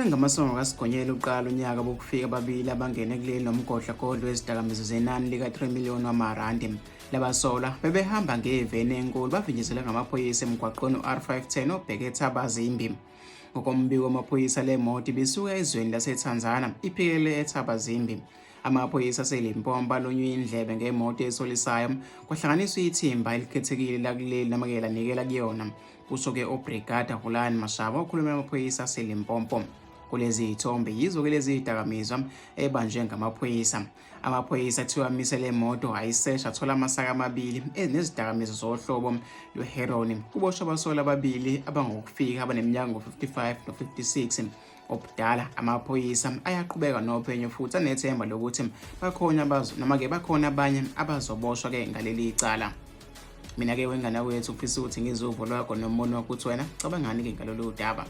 Sekungamasongo kaSigonyela uqala unyaka bokufika ababili abangene kuleli nomgodla godlo wezidakamizwa zenani lika-3 million wamarandi. Labasolwa bebehamba ngeveni enkulu bavinjezelwe ngamaphoyisa emgwaqweni u-R510 obheke eThabazimbi. Ngokombiko wamaphoyisa le moto ibisuka ezweni laseTanzania iphikele eThabazimbi. Amaphoyisa aseLimpopo alunywe indlebe ngemoto esolisayo kwahlanganiswa ithimba elikhethekile lakuleli noma-ke lanikela kuyona. Kusho-ke uBrigada Hulani Mashaba okhulumela amaphoyisa aseLimpopo. Kulezi zithombe yizo-ke lezi zidakamizwa ebanjwe ngamaphoyisa. Amaphoyisa kuthiwa amise le moto ayisesha athola amasaka amabili ezinezidakamizwa zohlobo lwe-heroin. Kuboshwa abasolwa ababili abangokufika abaneminyaka ngo-55 no-56 obudala. Amaphoyisa ayaqhubeka nophenyo futhi anethemba lokuthi bakhona abazo noma-ke bakhona abanye abazoboshwa-ke ngaleli cala. Mina-ke wengane wethu ufisa ukuthi ngizwe uvo lwakho nombono wakho ukuthi wena cabangani-ke ngalolu daba.